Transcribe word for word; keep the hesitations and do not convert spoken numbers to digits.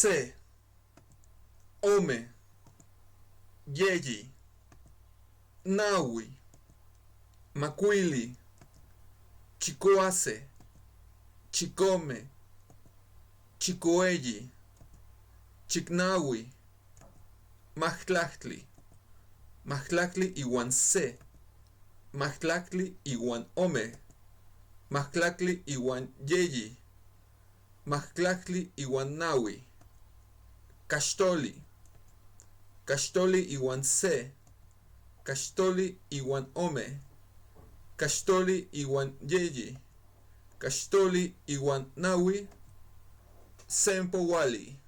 Se, ome, yeyi, nawi, makuili, chikuase, chikome, chikueyi, chiknawi, majtlaktli. Majtlaktli iuan se, majtlaktli iuan ome, majtlaktli iuan yeyi, majtlaktli iuan nawi. Kashtoli. Kashtoli iuan se, kashtoli iuan ome, kashtoli iuan yeyi, kashtoli iuan nawi. Sempowali.